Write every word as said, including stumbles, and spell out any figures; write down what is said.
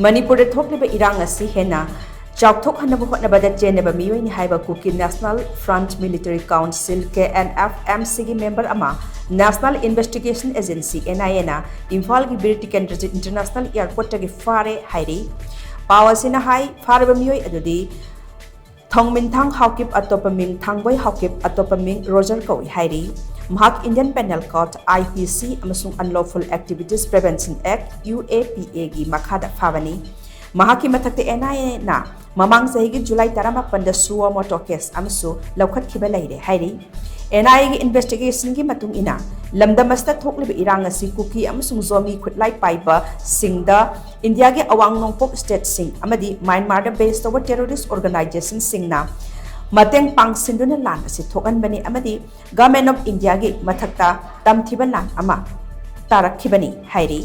ꯃꯅꯤꯄꯨꯔꯗ ꯊꯣꯛꯂꯤꯕ ꯏꯔꯥꯡ ꯑꯁꯤ ꯍꯦꯟꯅ ꯆꯥꯎꯊꯣꯛꯍꯟꯅꯕ ꯍꯣꯠꯅꯕꯗ ꯆꯦꯟꯅꯕ ꯃꯤꯑꯣꯏꯅꯤ ꯍꯥꯏꯕ Kuki national front military council, K N F M ꯁꯤꯒꯤ ꯃꯦꯝꯕꯔ ꯑꯃ, national investigation agency, N I ꯑꯦꯅ ꯏꯝꯐꯥꯜꯒꯤ ꯕꯤꯔ ꯇꯤꯀꯦꯟꯗ꯭ꯔꯖꯤꯠ ꯏꯟꯇꯔꯅꯦꯁꯅꯦꯜ ꯑꯦꯌꯔꯄꯣꯔꯠꯇꯒꯤ ꯐꯥꯔꯦ ꯍꯥꯏꯔꯤ꯫ ꯄꯥꯎ ꯑꯁꯤꯅ ꯍꯥꯏ, ꯐꯥꯔꯕ ꯃꯤꯑꯣꯏ ꯑꯗꯨꯗꯤ ꯊꯣꯡꯃꯤꯟꯊꯥꯡ ꯍꯥꯎꯀꯤꯞ, ꯑꯇꯣꯞꯄ ꯃꯤꯡ ꯊꯥꯡꯕꯣꯏ ꯍꯥꯎꯀꯤꯞ, ꯑꯇꯣꯞꯄ ꯃꯤꯡ ꯔꯣꯖꯔ ꯀꯧꯏ ꯍꯥꯏꯔꯤ꯫ ꯃꯍꯥꯛ Indian Penal Code, I P C ꯑꯃꯁꯨꯡ Unlawful Activities Prevention Act, U A P A ꯒꯤ ꯃꯈꯥꯗ ꯐꯥꯕꯅꯤ꯫ ꯃꯍꯥꯛꯀꯤ ꯃꯊꯛꯇ ꯑꯦꯟ ꯑꯥꯏ ꯑꯦꯅ ꯃꯃꯥꯡ ꯆꯍꯤꯒꯤ ꯖꯨꯂꯥꯏ ꯇꯔꯥꯃꯥꯄꯟꯗ suo motu case ꯑꯃꯁꯨ ꯂꯧꯈꯠꯈꯤꯕ ꯂꯩꯔꯦ ꯍꯥꯏꯔꯤ꯫ ꯑꯦꯟ ꯑꯥꯏ ꯑꯦꯒꯤ ꯏꯟꯚꯦꯁꯇꯤꯒꯦꯁꯟꯒꯤ ꯃꯇꯨꯡ ꯏꯟꯅ, ꯂꯝꯗꯝ ꯑꯁꯤꯗ ꯊꯣꯛꯂꯤꯕ ꯏꯔꯥꯡ ꯑꯁꯤ ꯀꯨꯀꯤ ꯑꯃꯁꯨꯡ ꯖꯣꯃꯤ ꯈꯨꯠꯂꯥꯏ ꯄꯥꯏꯕꯁꯤꯡꯗ ꯏꯟꯗꯤꯌꯥꯒꯤ ꯑꯋꯥꯡ ꯅꯣꯡꯄꯣꯛ ꯁ꯭ꯇꯦꯠꯁꯤꯡ ꯑꯃꯗꯤ ꯃ꯭ꯌꯥꯟꯃꯥꯔꯗ ꯕꯦꯁ ꯇꯧꯕ ꯇꯦꯔꯣꯔꯤꯁ ꯑꯣꯔꯒꯅꯥꯏꯖꯦꯁꯟꯁꯤꯡꯅ ꯃꯇꯦꯡ ꯄꯥꯡꯁꯤꯟꯗꯨꯅ ꯂꯥꯟ ꯑꯁꯤ ꯊꯣꯛꯍꯟꯕꯅꯤ ꯑꯃꯗꯤ ꯒꯚꯔꯟꯃꯦꯟꯠ ꯑꯣꯐ ꯏꯟꯗꯤꯌꯥꯒꯤ ꯃꯊꯛꯇ ꯇꯝꯊꯤꯕ ꯂꯥꯟ ꯑꯃ ꯇꯥꯔꯛꯈꯤꯕꯅꯤ ꯍꯥꯏꯔꯤ꯫